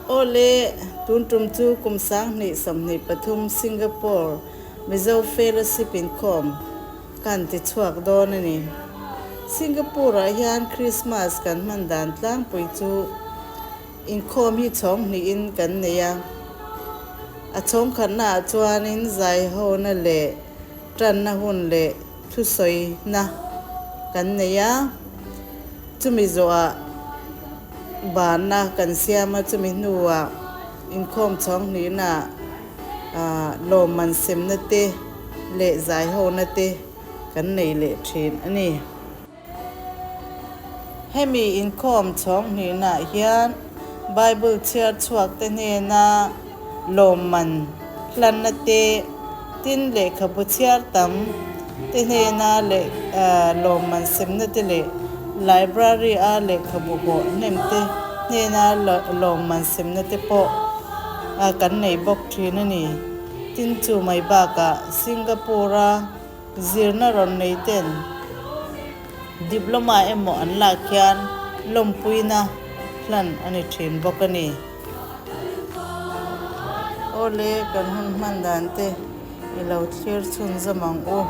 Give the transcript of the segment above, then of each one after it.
Awle, tun tum chu kum 2023 Singapore Mizo Fellowship inkhawm kan ti chhuak dawn a ni. Singapore-ah hian Christmas kan hman dan tlangpui chu inkhawm hi chhawng hnihin kan nei a. A chhawng khatnaah chuanin zaihona leh tanna hun leh thusawina kan nei a, chumi zawhah banna kan siam a, chumi hnuah inkhawm chhawng hnihnaah lawmman semna te leh zaihona te kan nei leh thin a ni. Hemi inkhawm chhawng hnihnaah hian Bible chhiar chhuak te hnena lawmman hlanna te, tin lehkhabu chhiar tam te hnena lawmman semna te leh library a lehkhabu hawh hnem te hnena lawmman semna te pawh kan nei bawk thin a ni. Tin chu mai bakah Singapore-a Zirna rawn nei ten diploma emaw an lak hian lawmpuina hlan a ni thin bawk a ni. Awle kan hun hman dan te i lo thlir chhunzawm ang u.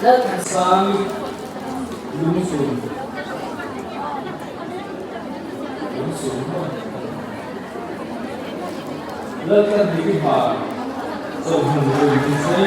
Lalthansangi Lungsun Lungsun maw? Laltlanhliki hmar chawhnu rum ni se.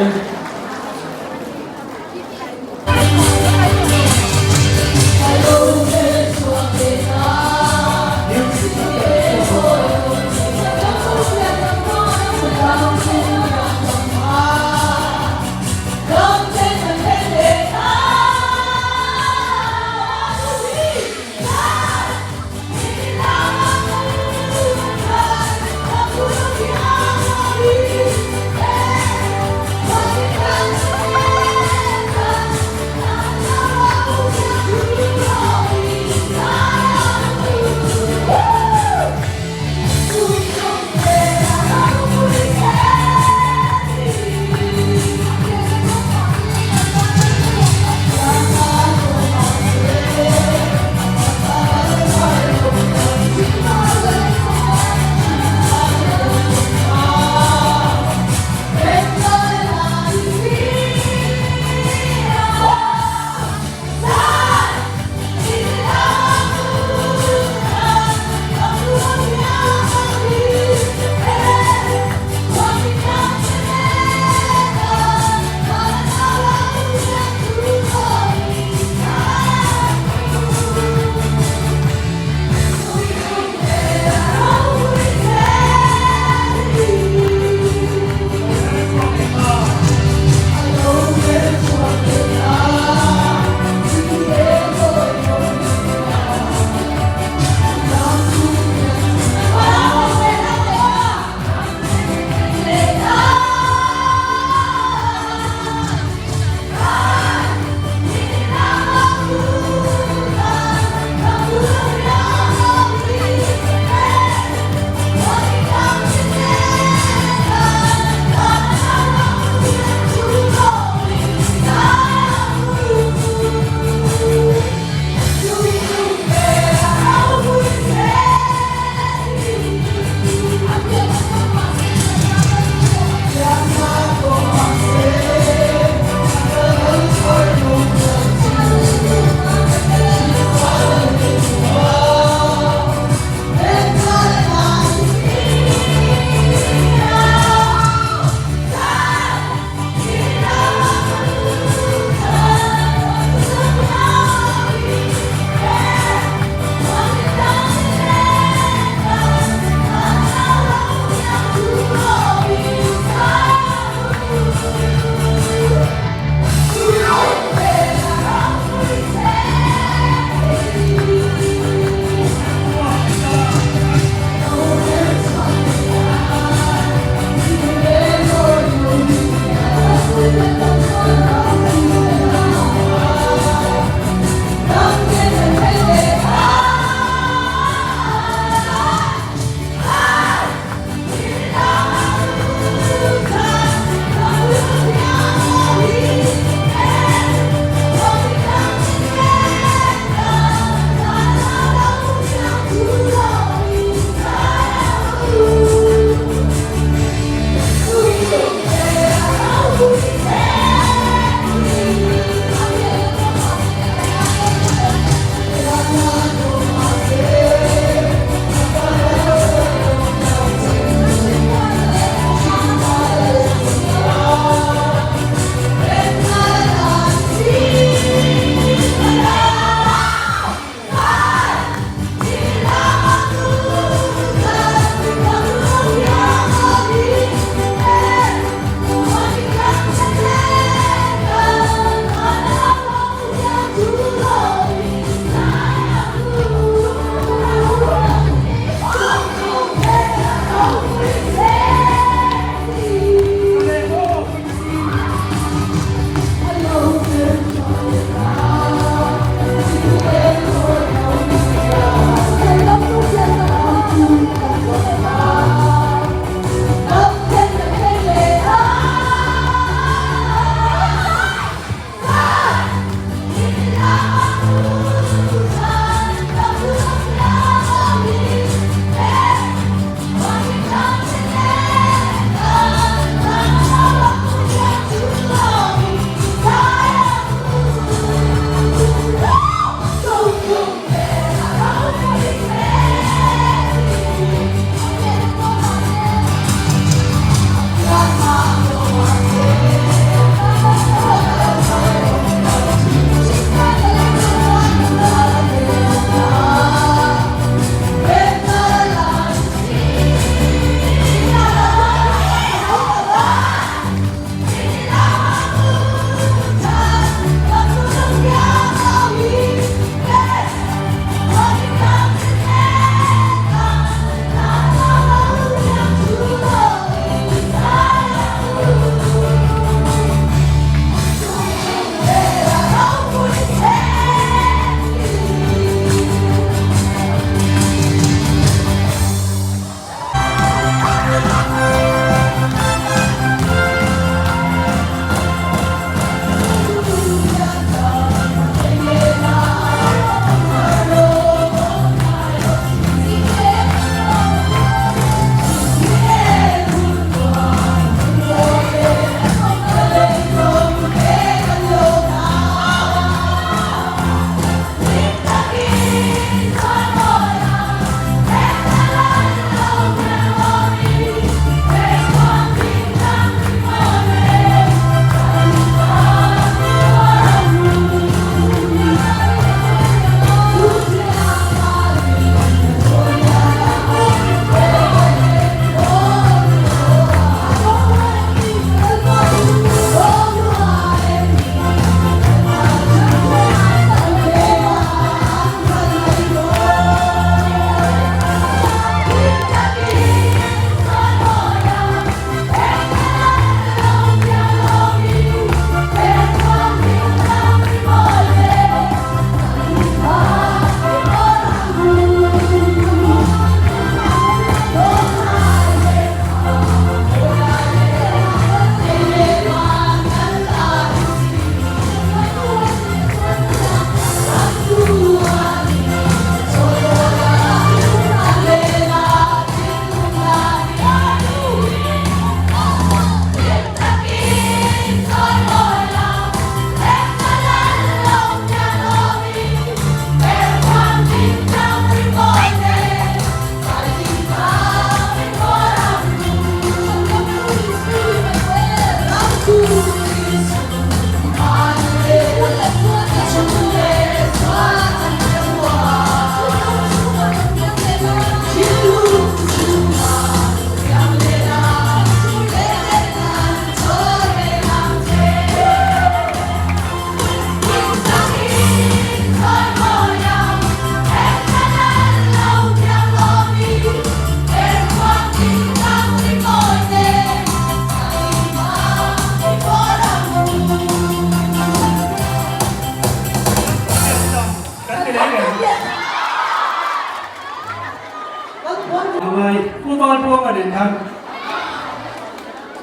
ngai Pu Valbuanga nen khan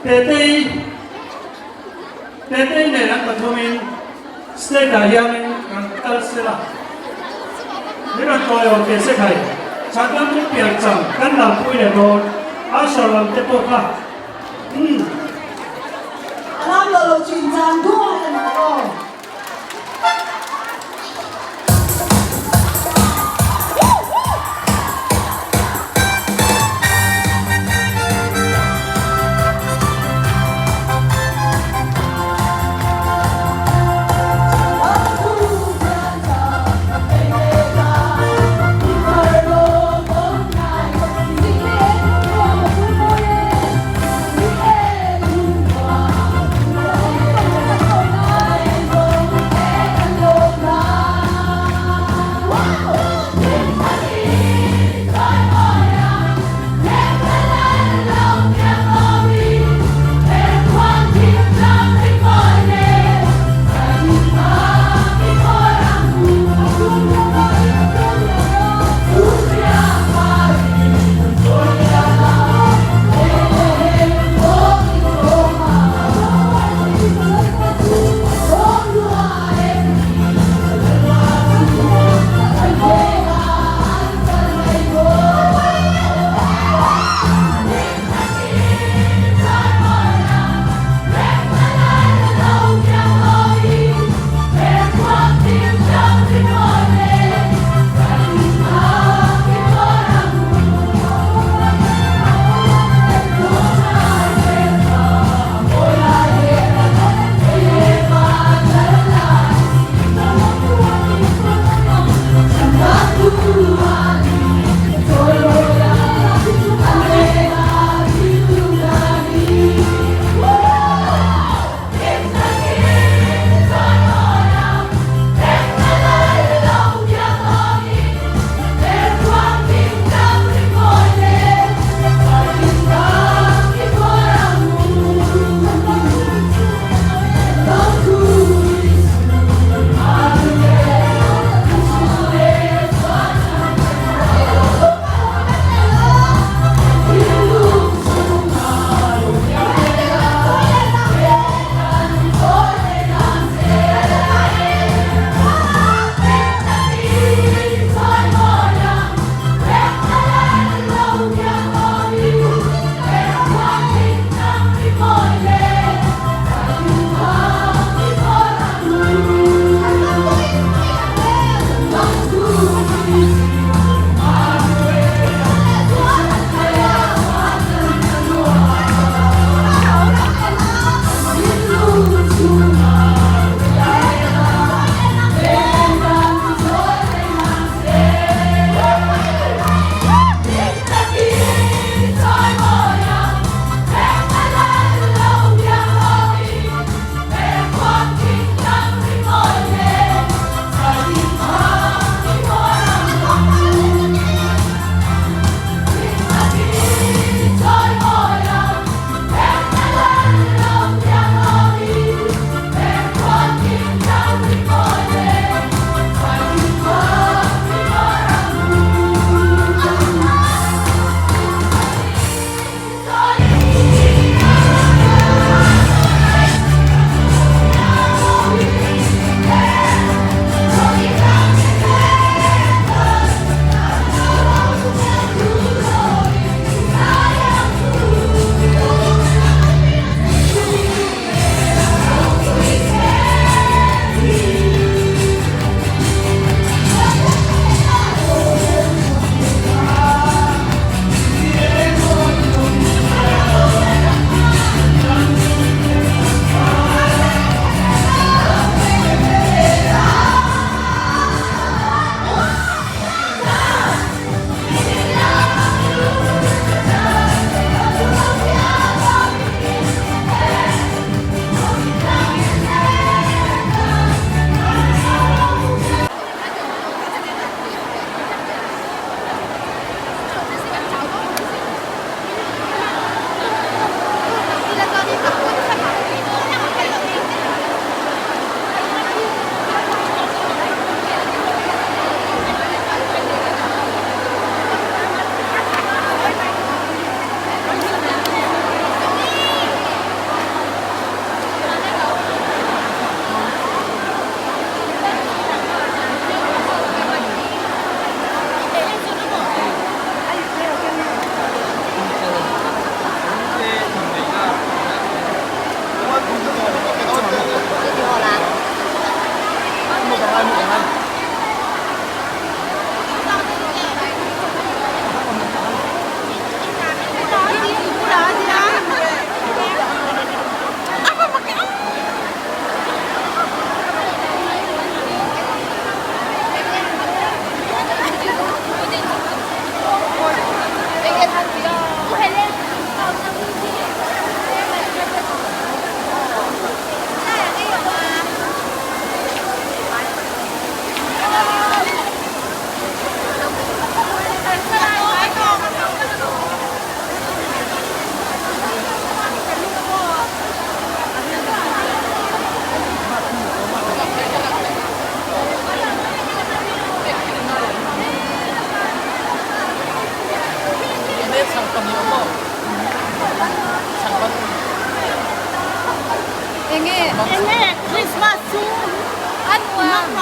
Tetei Tetei nen an pathumin state ah hianin rawn kal sela min rawn tawi awm teh se khai. Chhaklam chu pian cham kan lampui leh dawn Usher lam te pawh kha umm. Lam lo lo chin chan duai a ni aw.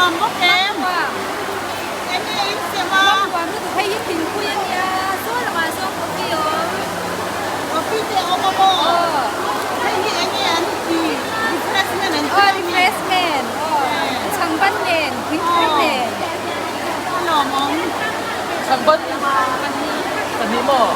nuam bawk em? Eng nge in sem a? Nuam lutuk hei hi thingpui a nia, saw lamah sawn coffee a awm. Coffee te a awm a maw? Hei hi eng nge an ti? Refreshment an ti a mi? Refreshment aw, chhangban nen, thingpui nen. A lawmawm. Chhangban pahnih maw?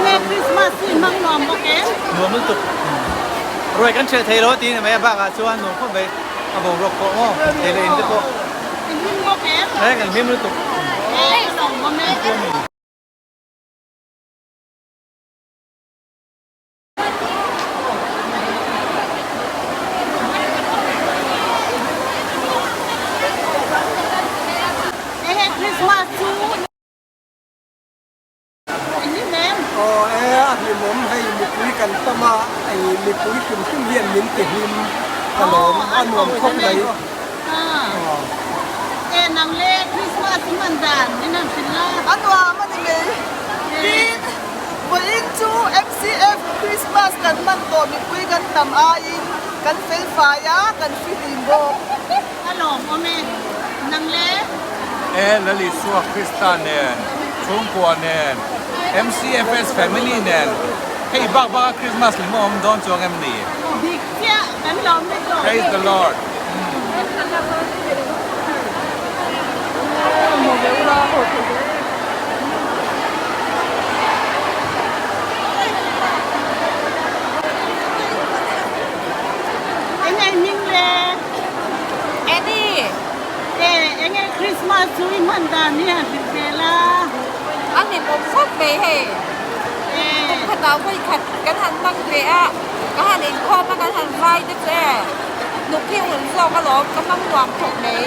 Enge Christmas hi hmang nuam bawk em? Nuam lutuk. Ruai kan ṭheh thei lo tiin a mai a bakah chuan nuam khawp mai a boruak pawh maw thei leh in te pawh. I hlim bawk em? E kan hlim lutuk. E ka lawm awm e. Enge Christmas chu Engin em? Aw e, a hlimawm hei mipui kan tam a, hei mipui hrim hrim hian min ti hlim ka lawm, a nuam khawp mai. E nang le Christmas i hman dan min han hrilh la. A nuam a ni mai. Tin, vawiin chu MCF Christmas kan hman tawh mipui kan tam aiin kan fel fai a, kan fihlim bawk. A lawmawm e. Nang le? E Lalisua Krista nen, chhungkua nen, MCFS family nen, hei bak bak a Christmas lem a awm dawn chuang em ni? Dik chiah kan lawm vek lo. Praise the Lord. Eng ei hming le? Annie. E, eng ei Christmas chu i hman dan hi han hrilh ve la. A hlimawm khawp mai hei. Kum khatah vawi khat kan han hmang ve a, ka han inkhawm a, kan han vai te chu e, hnuk hi ulh zawk alawm, ka hmang nuam khawp mai.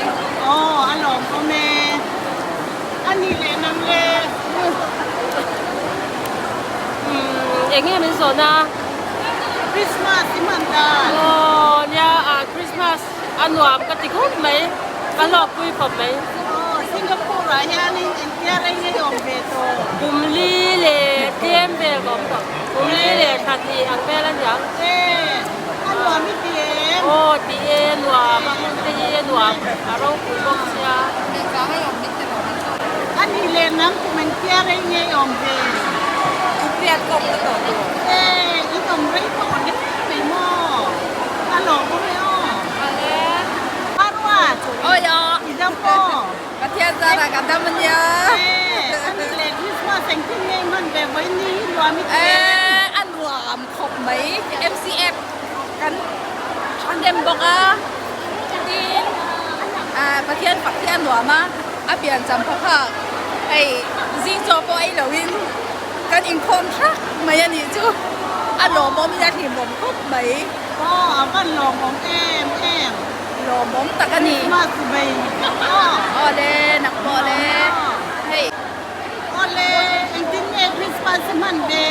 Aw, a lawmawm e. A ni leh nang le. Umm, eng nge min zawhna? Christmas i hman dan. Aw, nia, Christmas a nuam ka ti khawp mai, ka hlawkpui khawp mai. Aw, Singapore ah hianin engtia rei ngei awm ve tawh? Kum li leh tlem vel ka awm tawh. Kum li leh thla hnih ang vel a niang. E, a nuam i ti em? Aw, ti e, nuam, a hmun te hi a nuam, a ropui bawk sia. A nih leh nang kum engtia rei ngei awm ve? Kum riat ka awm ta tawh tur. E, in awm rei tawh hle mai maw? A lawmawm e aw. Awle. A ruat. Awi aw. I dam maw? Pathian zarah ka dam ania. E, a nih leh Christmas engtin ngei hman ve vawi ni hi nuam i ti E, em? a nuam khawp mai. MCF kan thahnem bawk a. Tin, Pathian fak hi a nuam a, a piancham phawk hei zing chaw pawh ei loin kan inkhawm thak mai a nih chu. A lawmawm in a hlimawm khawp mai. Aw, a van lawmawm em em. Lawmawm tak a ni. Christmas vei aw. Aw le, nak pawh le. Hei. Aw le, engtin nge Christmas i hman ve?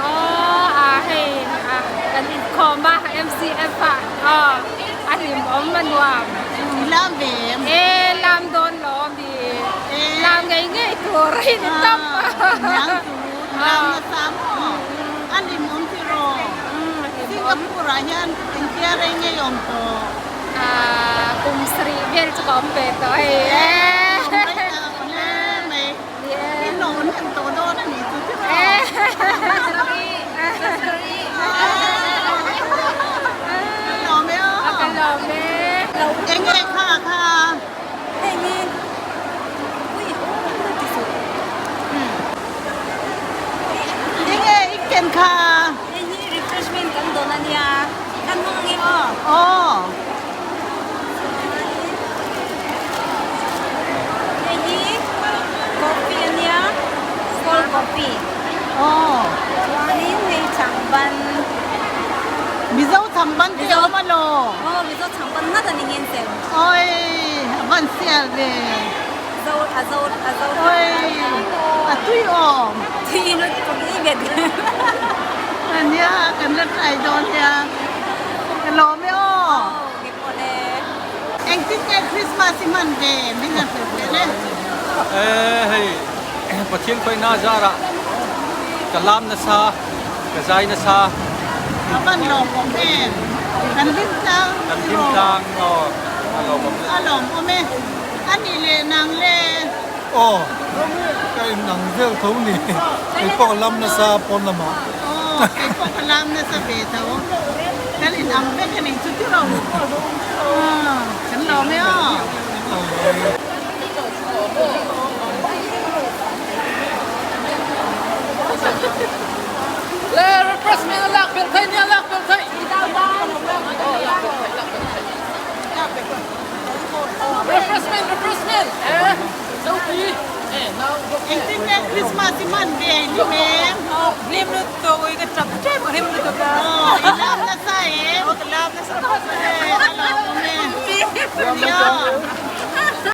Aw, a hei kan inkhawm a, MCF ah aw a hlimawm a nuam. I lam ve em? E, lam dawn lo a mi. Lam ngei ngei tur a in tawp a. Niang chu, lam nasa maw? A hlimawm tiraw? Singapore ah hian engtia rei ngei awm tawh? Kum sarih vel chu ka awm ve tawh hei. Awm rei tak a awm hle mai. I nawn hem tawh dawn a nih chu tiraw? Ka lawm e aw. Ka lawm e. Eng nge kha kha? Hei hi ui ui ti suh. Eng nge i ken kha? Hei hi refreshment kan dawn a nia, kan hmang ang em aw? Aw. Hei hi coffee a nia, cold coffee. Aw. Chuanin hei changban. Mizo changban te awm a law? Aw, Mizo changban ngat a ni ngen sem. Oi, a van sial ve. Zo, a zo, a zo. Oi, a tui awm. Tui in lut i bet. Ania, kan la try dawn nia. Ka lawm e aw. Ke pawh le. Engtin nge Christmas i hman ve min han hrilh ve le. E hei, Pathian khawihna zarah. Ka lam nasa, ka zai nasa. A van lawmawm em? Kan hlim tlang. Kan hlim tlang aw, a lawmawm. A lawmawm e. A nih leh nang le. Aw, ka inang vel tho ni. Kei pawh ka lam nasa pawn lamah. Aw, kei pawh ka lam nasa ve tho. Kan inang vek a ni chu tiraw. Aw, kan lawm e aw. Le refreshment a lak belh theih nia lak belh theih. Refreshment refreshment eh zopi eh nau Engtin nge Christmas i hman ve hlim em? Hlim lutuk ui ka tap tep hlim lutuk a. Aw i lam nasa em? Aw ka lam nasa Eh a lawmawm e. Nia.